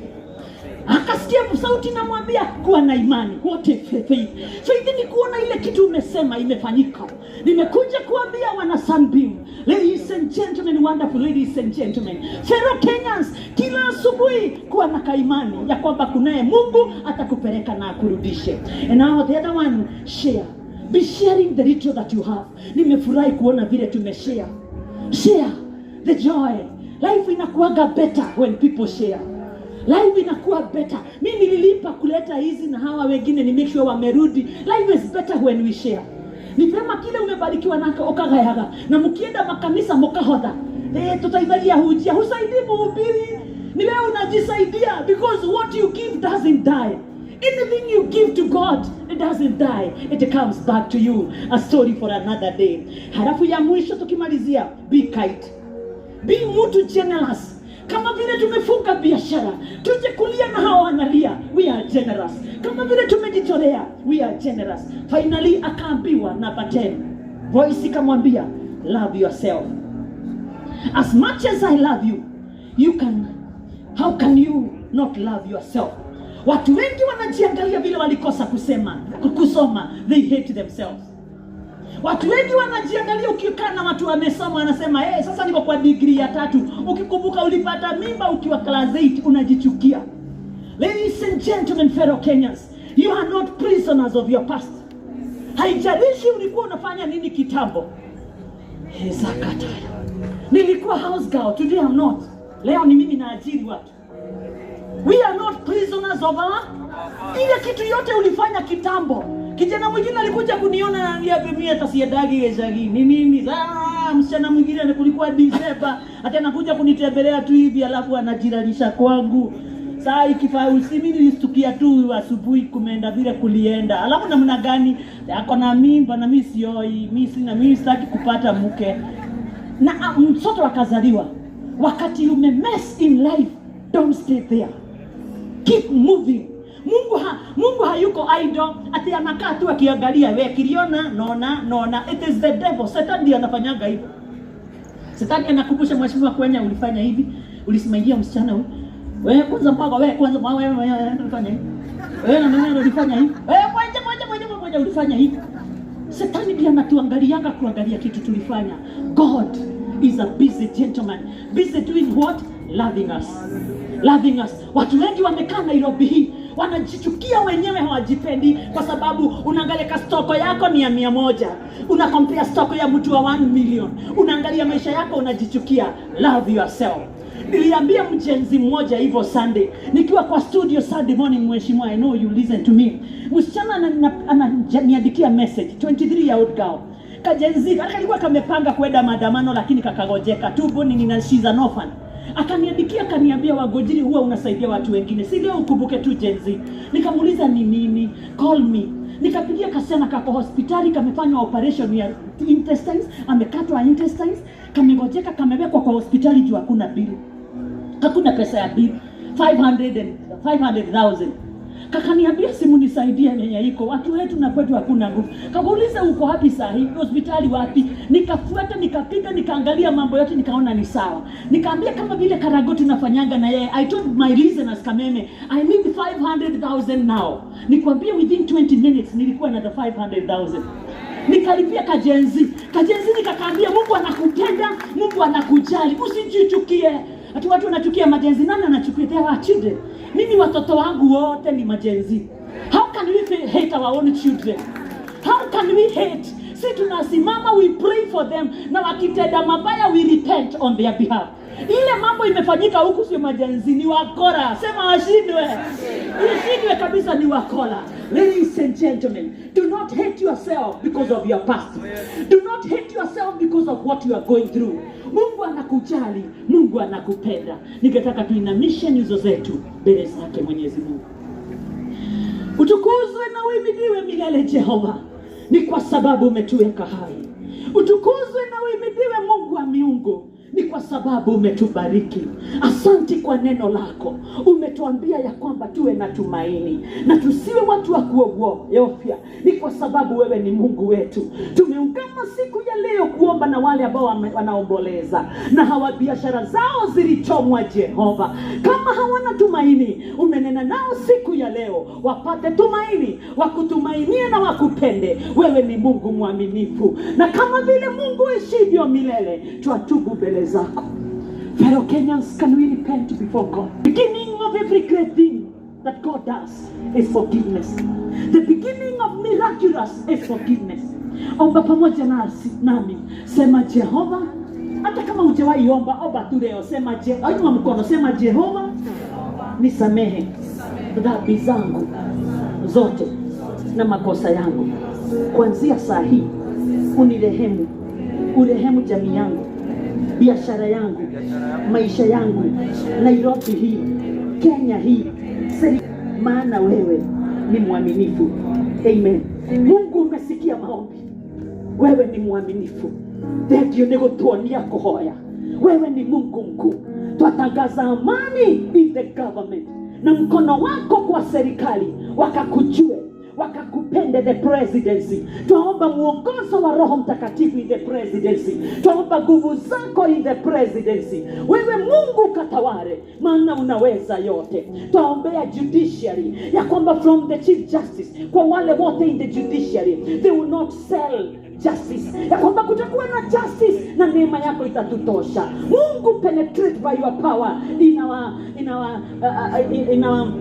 Akasikia sauti namwambia kuwa na imani. What a faith. Faith ni kuona ile kitu umesema imefanyika. Nimekuja kuambia wana Sunbeam, ladies and gentlemen, wonderful ladies and gentlemen, fellow Kenyans, kila asubuhi kuwa na kaimani ya kwamba kunaye Mungu atakupeleka na akurudishe. And now the other one, share. Be sharing the little that you have. Nimefurahi kuona vile tumeshare. Share the joy. Life inakuwaga better when people share. Life inakuwa better. Mimi nililipa kuleta hizi na hawa wengine ni make sure wamerudi. Life is better when we share. Ni vyema kile umebarikiwa nako ukagayaga. Na mkienda makanisa mkahotha. Tutaithagia hujia. Husaidii mhubiri. Ni wewe unajisaidia, because what you give doesn't die. Anything you give to God, it doesn't die, it comes back to you. A story for another day. Halafu ya mwisho tukimalizia, be kind, be mtu generous. Kama vile tumefunga biashara, tuje kulia na hawa wanalia, we are generous. Kama vile tumejitolea, we are generous. Finally akaambiwa number 10, voice ikamwambia, "Love yourself. As much as I love you, you can how can you not love yourself?" Watu wengi wanajiangalia vile walikosa kusema kusoma, they hate themselves. Watu wengi wanajiangalia, ukikaa na watu wamesoma wanasema, "Hey, sasa niko kwa degree ya tatu." Ukikumbuka ulipata mimba ukiwa class 8, unajichukia. Ladies and gentlemen, fellow Kenyans, you are not prisoners of your past. Haijalishi ulikuwa unafanya nini kitambo. Hezakataya. Nilikuwa house girl, today I'm not. Leo ni mimi naajiri watu. We are not prisoners of our ile kitu yote ulifanya kitambo. Kijana mwingine alikuja kuniona na ananiambia, "Mimi hata siendagi gicagi." Ni nini? Ah, msichana mwingine kulikuwa December, hata anakuja kunitembelea tu hivi alafu anajiralisha kwangu. Saa ikifaa usimi nilistukia tu asubuhi kumeenda vile kulienda. Alafu namna gani ako na mimba na mimi sioi, mimi sina, mimi sitaki kupata mke. Na mtoto akazaliwa. Wakati you may mess in life, don't stay there. Keep moving. Mungu hayuko idle ati anakaa tu akiangalia we kiliona nona nona. It is the devil. Satan ndiye anafanyaga hivyo. Shetani anakumbusha, "Mheshimiwa Kwenya, ulifanya hivi, ulisimamia msichana huyu. Wewe kwanza mpaka wewe kwanza wewe wewe ulifanya hivi. Wewe na wewe ulifanya hivi. Wewe moja moja moja moja ulifanya hivi." Shetani ndiye anatuangalianga kuangalia kitu tulifanya. God is a busy gentleman. Busy doing what? Loving us. Loving us. Watu wengi wamekaa Nairobi hii wanajichukia wenyewe, hawajipendi kwa sababu unaangalia ka stock yako ni ya 100, una compare stock ya mtu wa 1 million, unaangalia maisha yako unajichukia. Love yourself. Niliambia mGen Z mmoja hivyo Sunday nikiwa kwa studio Sunday morning, mheshimiwa, I know you listen to me. Msichana ananiandikia message, 23 year old girl kaGen Z, kalikuwa kamepanga kwenda maandamano lakini kakagojeka tumbo nini na she's an orphan. Akaniandikia akaniambia, "Wagojiri, huwa unasaidia watu wengine, si leo ukumbuke tu Gen Z?" Nikamuuliza ni nini, call me. Nikapigia kasichana kako hospitali, kamefanywa operation ya intestines, amekatwa intestines, kamegojeka, kamewekwa kwa hospitali juu hakuna bili, hakuna pesa ya bili, 500 and 500,000. Kakaniambia, "Simu nisaidie yenye iko watu wetu na kwetu hakuna nguvu." Kakauliza, "Uko wapi sahi? Hospitali wapi?" Nikafuata, nikapiga, nikaangalia mambo yote, nikaona ni sawa. Nikaambia kama vile Karago tunafanyanga na yeye. I told my listeners, Kameme, I need 500,000 now. Nikwambia within 20 minutes nilikuwa na the 500,000. Nikalipia kaGen Z. KaGen Z nikakaambia, "Mungu anakupenda, Mungu anakujali, usijichukie." Ati watu wanachukia maGen Z. Nani anachukia? They are children. Mimi watoto wangu wote ni maGen Z. How can we hate our own children? How can we hate? Si tunasimama, we pray for them, na wakitenda mabaya we repent on their behalf. Ile mambo imefanyika huku sio maGen Z, ni wakora. Sema washindwe, ishindwe kabisa, ni wakora. Ladies and gentlemen, do not hate yourself because of your past. Do not hate yourself because of what you are going through. Mungu anakujali, Mungu anakupenda. Ningetaka tuinamishe nyuso zetu mbele zake Mwenyezi Mungu. Utukuzwe na uhimidiwe milele Jehova, ni kwa sababu umetuweka hai. Utukuzwe na uhimidiwe Mungu wa miungu, ni kwa sababu umetubariki. Asanti kwa neno lako, umetuambia ya kwamba tuwe na tumaini na tusiwe watu wa kuogofya, ni kwa sababu wewe ni Mungu wetu. Tumeungama siku ya leo kuomba na wale ambao wanaomboleza na hawa biashara zao zilichomwa. Jehova, kama hawana tumaini, umenena nao siku ya leo wapate tumaini, wakutumainie na wakupende. Wewe ni Mungu mwaminifu, na kama vile Mungu ishivyo milele, twatubu mbele zako. Fellow Kenyans, can we repent before God? Beginning of every great thing that God does is forgiveness. The beginning of miraculous is forgiveness. Omba pamoja nasi nami, sema Jehova. Hata kama hujawahi omba, omba tu leo. Sema Je, inua mkono, sema Jehova, nisamehe dhambi zangu zote na makosa yangu. Kuanzia saa hii unirehemu, urehemu jamii yangu, biashara yangu, maisha yangu, Nairobi hii, Kenya hii, maana wewe ni mwaminifu. Amen. Mungu, umesikia maombi, wewe ni mwaminifu. Thengiũ nĩ gũtuonia kũhoya. Wewe ni Mungu mkuu. Twatangaza amani in the government na mkono wako kwa serikali, wakakujue, wakakupende, the presidency. Twaomba mwongozo wa Roho Mtakatifu in the presidency. Twaomba nguvu zako in the presidency. Wewe Mungu katawale, maana unaweza yote. Twaombea judiciary ya kwamba from the chief justice kwa wale wote in the judiciary, they will not sell justice, ya kwamba kutakuwa na justice na neema yako itatutosha. Mungu, penetrate by your power in our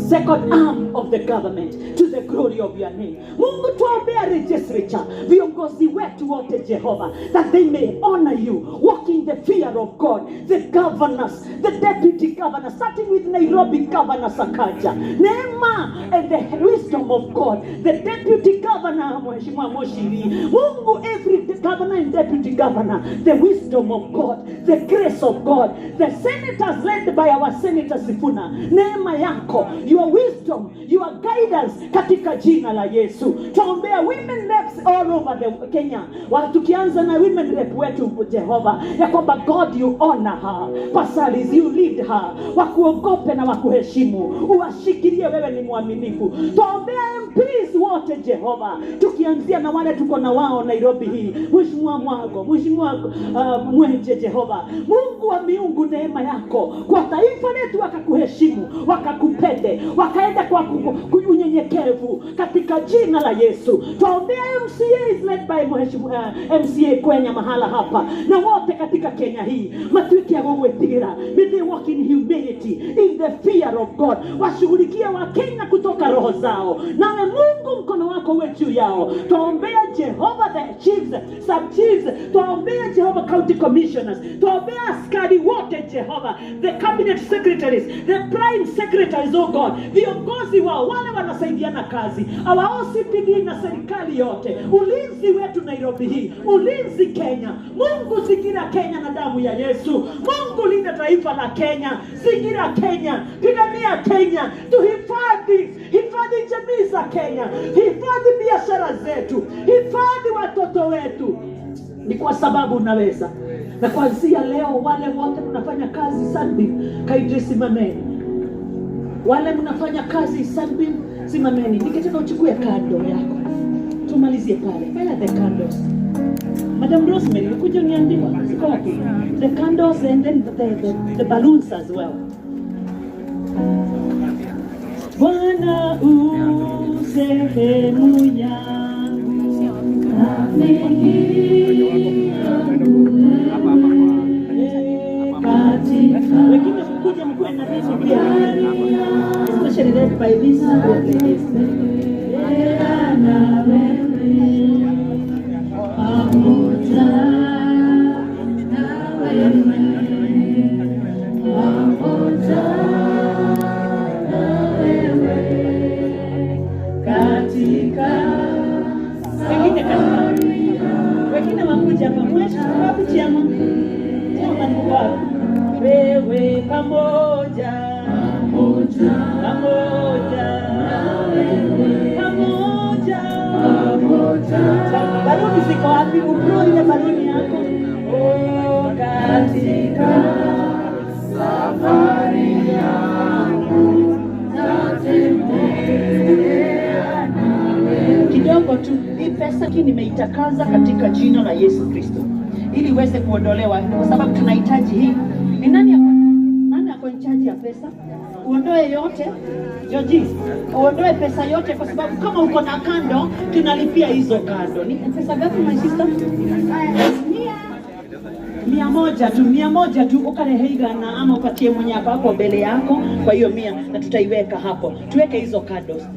second arm of the government to the glory of your name. Mungu, tuombea legislature, viongozi wetu wote Jehova, that they may honor you, walk in the fear of God, the governors, the deputy governors, starting with Nairobi Governor Sakaja, neema and the wisdom of God, the deputy governor Mheshimiwa Muchiri, Mungu, every governor and deputy governor, the wisdom of God, the grace of God, the senators led by our Senator Sifuna, neema yako, your wisdom, your guidance katika jina la Yesu. Tuombea women reps all over the Kenya, tukianza na women rep wetu Jehova, ya kwamba God, you honor her, Pasalis, you lead her, wakuogope na wakuheshimu, uwashikilie, wewe ni mwaminifu. Tuombea MPs wote Jehova, tukianzia na wale tuko na wao Nairobi hii, Mheshimiwa Mwago, Mheshimiwa Mwenje. Jehova Mungu wa miungu, neema yako kwa taifa letu, wakakuheshimu, wakakupende, wakaenda kwa unyenyekevu katika jina la Yesu. Twaombea MCAs led by Mheshimiwa MCA Kwenya mahala hapa na wote katika Kenya hii matuike a gũgwĩtigĩra. May they walk in humility, in the fear of God, washughulikie Wakenya kutoka roho zao, nawe Mungu mkono wako uwe juu yao. Twaombea Jehova the chiefs, sub chiefs, twaombea Jehova county commissioners, twaombea askari wote Jehova, the cabinet secretaries, the prime secretaries, oh God, viongozi wao wale wanasaidiana kazi, our OCPD na serikali yote, ulinzi wetu Nairobi hii, ulinzi Kenya. Mungu, zingira Kenya na damu ya Yesu. Mungu, linda taifa la Kenya, zingira Kenya, pigania Kenya, tuhifadhi, hifadhi jamii za Kenya, hifadhi biashara zetu, hifadhi watoto wetu, ni kwa sababu unaweza. Na kuanzia leo, wale wote mnafanya kazi Sunbeam, kindly simameni. Wale mnafanya kazi Sunbeam, simameni. Nikitaka uchukue candle yako, tumalizie pale. Where are the candles? Madam Rosemary, ukuja uniambie ziko wapi? The candles and then the balloons as well. Bwana u sehemu yangu, rafiki katika wengine mkuja mkuwe na mimi pia, especially led by this ladies. Na wewe, pamoja na wewe, pamoja na wewe katika Wengine katika wengine wakuja hapa. Mheshimiwa, wapi chama? Chama ni wapi? Wewe pamoja, pamoja pamoja na wewe, pamoja pamoja Baluni ziko wapi? Ublow ile baluni yako. Oh, katika safari yangu tatembea nawe. Kidogo tu hii pesa hii nimeitakaza katika jina la Yesu Kristo ili iweze kuondolewa, kwa sababu tunahitaji hii. Ni nani ako in charge ya pesa? Uondoe yote Joji, uondoe pesa yote, kwa sababu kama uko na candle, tunalipia hizo candle. Ni pesa ngapi, my sister? 100 tu, 100 tu, ukarehe 100 ama upatie mwenye ako hapo mbele yako kwa hiyo 100, na tutaiweka hapo. Tuweke hizo candles.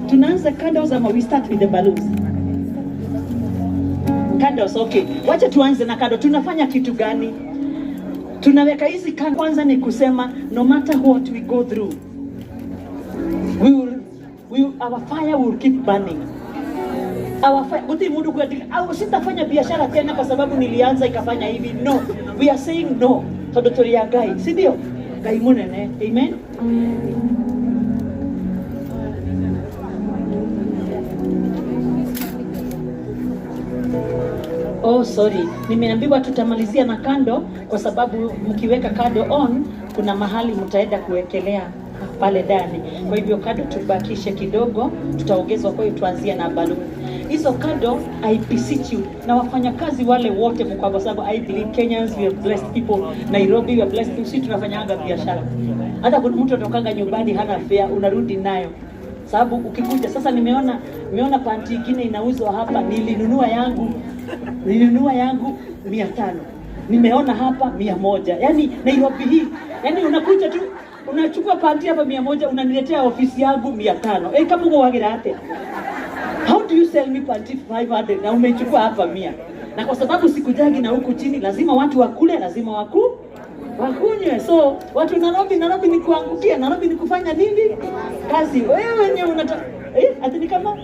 Tunaanza candles ama we start with the balloons? Candles, okay. Wacha tuanze na candle. Tunafanya kitu gani? Tunaweka hizi candle. Kwanza ni kusema no matter what we go through, our fire will keep burning. Our fire, uti mundu kwendika au sitafanya biashara tena kwa sababu nilianza ikafanya hivi. No, we are saying no, tondu turi a Ngai, si ndio? Ngai munene. Amen. Oh, sorry, nimeambiwa tutamalizia na kando, kwa sababu mkiweka kando on kuna mahali mtaenda kuwekelea pale ndani. Kwa hivyo kando tubakishe kidogo, tutaongezwa. Kwa hiyo tuanzie na balloon hizo kando. I beseech you na wafanyakazi wale wote mko, kwa sababu I believe Kenyans, we are blessed people. Nairobi, we are blessed people. Sisi tunafanyaga biashara, hata kuna mtu atokanga nyumbani hana fare, unarudi nayo sababu ukikuja sasa, nimeona panti ingine inauzwa hapa, nilinunua yangu 500, nimeona hapa 100. Yani Nairobi hii, yani unakuja tu unachukua panti hapa 100, unaniletea ofisi yangu 500. Eh, kama uko wagira ate, how do you sell me panti 500 na umechukua hapa 100? Na kwa sababu sikujagi na huku chini, lazima watu wakule, lazima wakunywe. So watu Nairobi, Nairobi ni kuangukia, Nairobi ni kufanya nini? Kazi. Wewe wenyewe unataka ati ni kama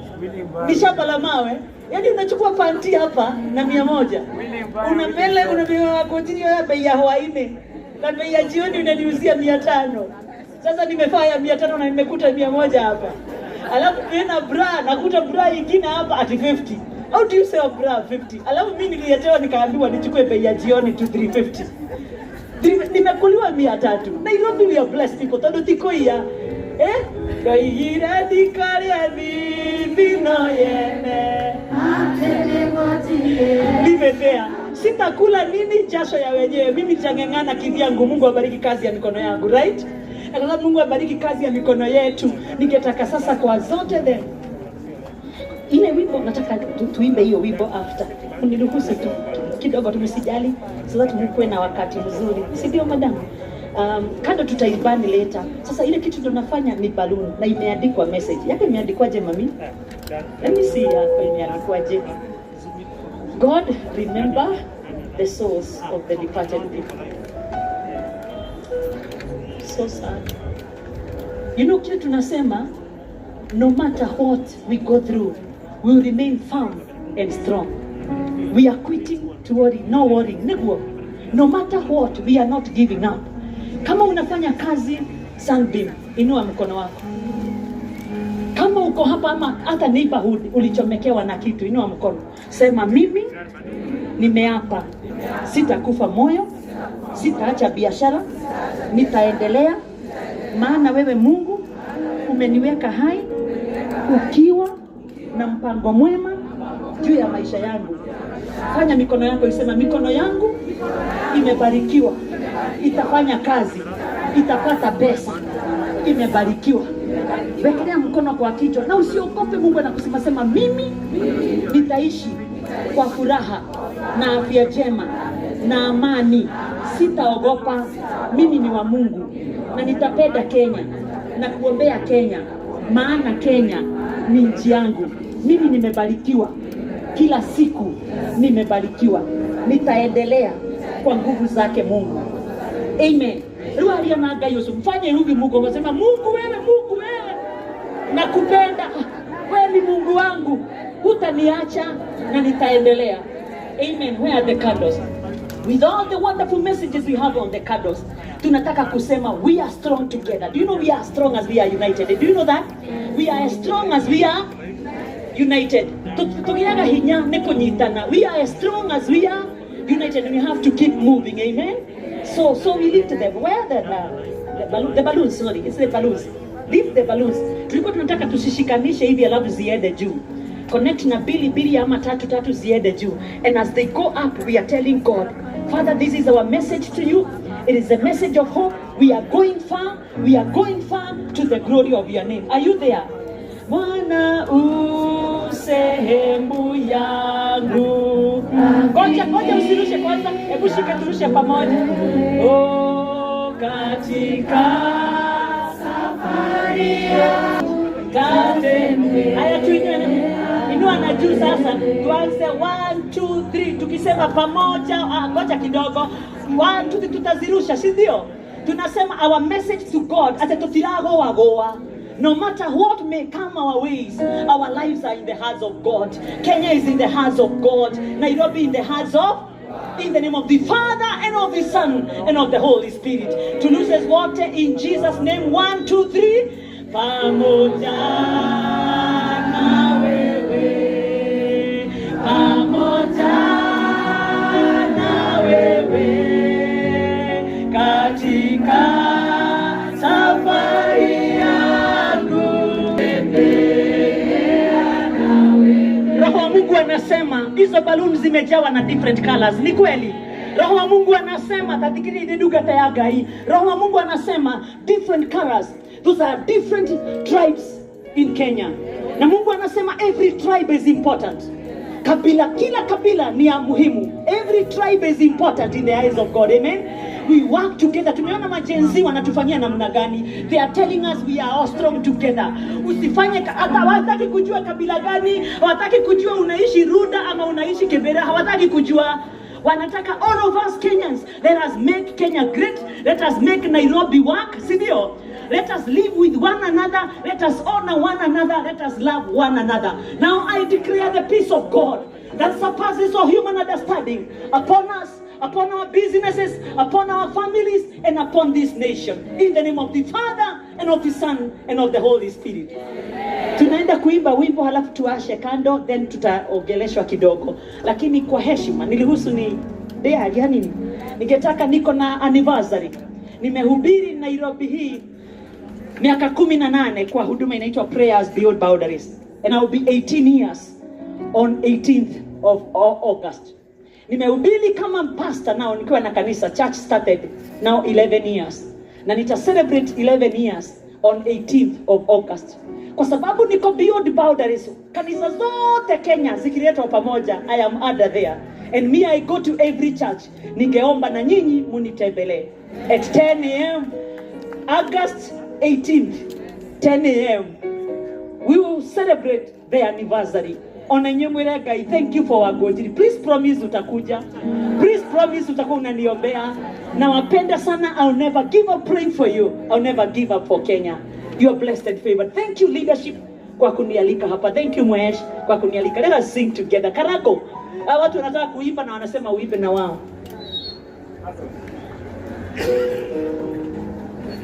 ni shamba la mawe. Yaani unachukua panti hapa na 100. Unapele unapewa kotini ya bei ya hwaine. Na bei ya jioni unaniuzia 500. Sasa nimefaa ya 500 na nimekuta 100 hapa. Alafu tena bra, nakuta bra ingine hapa at 50. How do you sell bra 50? Alafu mimi nililetewa nikaambiwa nichukue bei ya jioni to 350. Nimekuliwa 300. Nairobi, we are blessed people. Tondu tikoia. Eh? Ndoigire ndikaria thithino yene. Nimetea. Sitakula nini jasho ya wenyewe. Mimi nitang'ang'ana kivyangu. Mungu abariki kazi ya mikono yangu, right? Na kwa sababu Mungu abariki kazi ya mikono yetu, ningetaka sasa kwa zote the ile wimbo nataka tuimbe hiyo wimbo after. Uniruhusu tu kidogo tu, msijali, so that mkuwe na wakati mzuri, si ndio madam? Kando tutaibani later. Sasa ile kitu tunafanya ni balloon na imeandikwa message. Yako imeandikwaje, mami? Let me see yako imeandikwaje. God, remember the souls of the departed people. So sad. You know kile tunasema, no matter what we go through, we will remain firm and strong. We are quitting to worry, no worrying. Niguo. No matter what, we are not giving up. Kama unafanya kazi Sunbeam, inua mkono wako. Kama uko hapa ama hata neighborhood ulichomekewa na kitu, inua mkono. Sema, "Mimi nimeapa sitakufa moyo, sitaacha biashara, nitaendelea, maana wewe Mungu umeniweka hai ukiwa na mpango mwema juu ya maisha yangu." Fanya mikono yako isema, "Mikono yangu imebarikiwa, itafanya kazi, itapata pesa, imebarikiwa." Wekelea mkono kwa kichwa na usiogope. Mungu anakusema, sema, "Mimi nitaishi kwa furaha na afya njema na amani, sitaogopa. Mimi ni wa Mungu na nitapenda Kenya na kuombea Kenya, maana Kenya ni nchi yangu. Mimi nimebarikiwa, kila siku nimebarikiwa, nitaendelea kwa nguvu zake Mungu." Amen. Rĩu aria na Ngai ũcio, mfanye hivi Mungu, unasema, "Mungu wewe, Mungu wewe, nakupenda, wewe ni Mungu wangu, hutaniacha na nitaendelea." Amen. Where are the candles? With all the wonderful messages we have on the candles, tunataka kusema we are strong together. Do you know we are strong as we are united? Do you know that? We are as strong as we are united. Tugiaga hinya nĩ kũnyitana. We are as strong as we are united and we have to keep moving. Amen. So we lift them. Where the balloons, sorry, it's the balloons. Lift the balloons. Tulikuwa tunataka tusishikanishe hivi alafu ziende juu. Connect na mbili mbili ama tatu tatu ziende juu. And as they go up, we are telling God, "Father, this is our message to you. It is a message of hope. We are going far. We are going far to the glory of your name." Are you there? Bwana u sehemu yangu. Ngoja, ngoja, usirushe kwanza. Hebu shika turushe pamoja. Oh, katika safari yangu. Haya, tuinue. Inua na juu sasa. Tuanze 1 2 3 tukisema pamoja. Ah, ngoja kidogo. 1 2 3 tutazirusha, si ndio? Tunasema our message to God ate tutiragoa goa. No matter what may come our ways, our lives are in the hands of God. Kenya is in the hands of God. Nairobi in the hands of In the name of the Father and of the Son and of the Holy Spirit. Tuluse wote in Jesus name. 1, 2, 3. Pamoja na wewe, pamoja na wewe katika safari yangu. Roho wa Mungu anasema hizo balloon zimejawa na different colors. Ni kweli. Roho wa Mungu anasema tathikiri ndungata ya Ngai. Roho wa Mungu anasema different colors. Those are different tribes in Kenya. Na Mungu anasema every tribe is important. Kabila, kila kabila ni ya muhimu. Every tribe is important in the eyes of God. Amen. We work together. Tumeona ma-Gen Z wanatufanyia namna gani. They are telling us we are all strong together. Usifanye hata hawataki kujua kabila gani, hawataki kujua unaishi Runda ama unaishi Kibera, hawataki kujua. Wanataka all of us Kenyans, let us make Kenya great, let us make Nairobi work, si ndio? Let us live with one another, let us honor one another, let us love one another. Now I declare the peace of God that surpasses all human understanding upon us, upon our businesses, upon our families, and upon this nation. In the name of the Father, and of the Son, and of the Holy Spirit. Tunaenda kuimba wimbo halafu tuashe kando, then tutaongeleshwa kidogo, lakini kwa heshima nilihusu ni dea yani, ningetaka niko na anniversary. Nimehubiri Nairobi hii miaka 18 kwa huduma inaitwa Prayers Beyond Boundaries, and I will be 18 years on 18th of August. Nimehubiri kama pastor now nikiwa na kanisa, church started now 11 years, na nita celebrate 11 years on 18th of August. Kwa sababu niko beyond boundaries, kanisa zote Kenya zikiletwa pamoja, I am under there, and me, I go to every church. Ningeomba na nyinyi munitembelee at 10 a.m. August 18th, 10 a.m. We will celebrate the anniversary. Ona inyuĩ mwĩre Ngai, thank you for Wangũnjiri. Please promise utakuja. Please promise utakuwa unaniombea. Nawapenda sana. I'll never give up praying for you. I'll never give up for Kenya. You are blessed and favored. Thank you, leadership, kwa kunialika hapa. Thank you, Mwesh, kwa kunialika. Let us sing together. Karako. Hawa watu wanataka kuimba na wanasema uimbe na wao.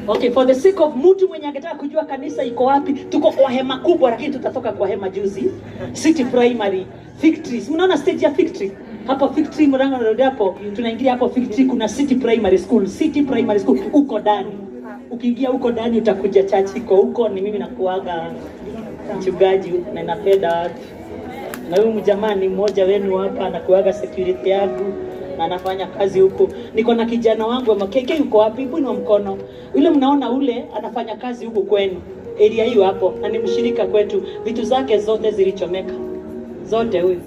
Okay, for the sake of mtu mwenye angetaka kujua kanisa iko wapi, tuko kwa hema kubwa, lakini tutatoka kwa hema juzi. City Primary, Fig Trees. Mnaona stage ya Fig Tree? Hapo Fig Tree, Murang'a Road hapo, tunaingia hapo Fig Tree, kuna City Primary School. City Primary School uko ndani. Ukiingia huko ndani utakuja church iko huko, ni mimi nakuaga mchungaji na napenda watu. Na huyu mjamaa ni mmoja wenu hapa, anakuaga security yangu na anafanya kazi huku. Niko na kijana wangu wa KK, yuko wapi? Hebu inua mkono. Yule mnaona ule anafanya kazi huku kwenu. Area hiyo hapo, na ni mshirika kwetu. Vitu zake zote zilichomeka. Zote huyu.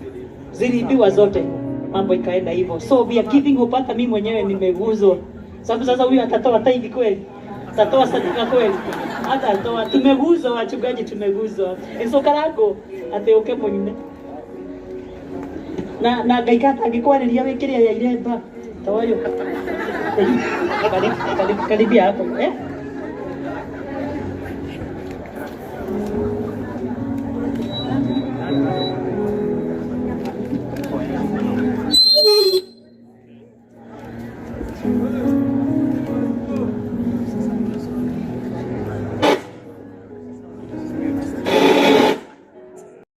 Ziliibiwa zote. Mambo ikaenda hivyo. So we are giving hope. Hata mimi mwenyewe nimeguzwa. Sababu sasa huyu atatoa tithe kweli? Atatoa sadaka kweli? Hata atoa. Tumeguzwa wachungaji, tumeguzwa. And so Karago ateuke mwine. Na ngaikata angĩkwarĩria wĩ kĩrĩa ya iremba ta ũyũ. Karibia hapo, eh?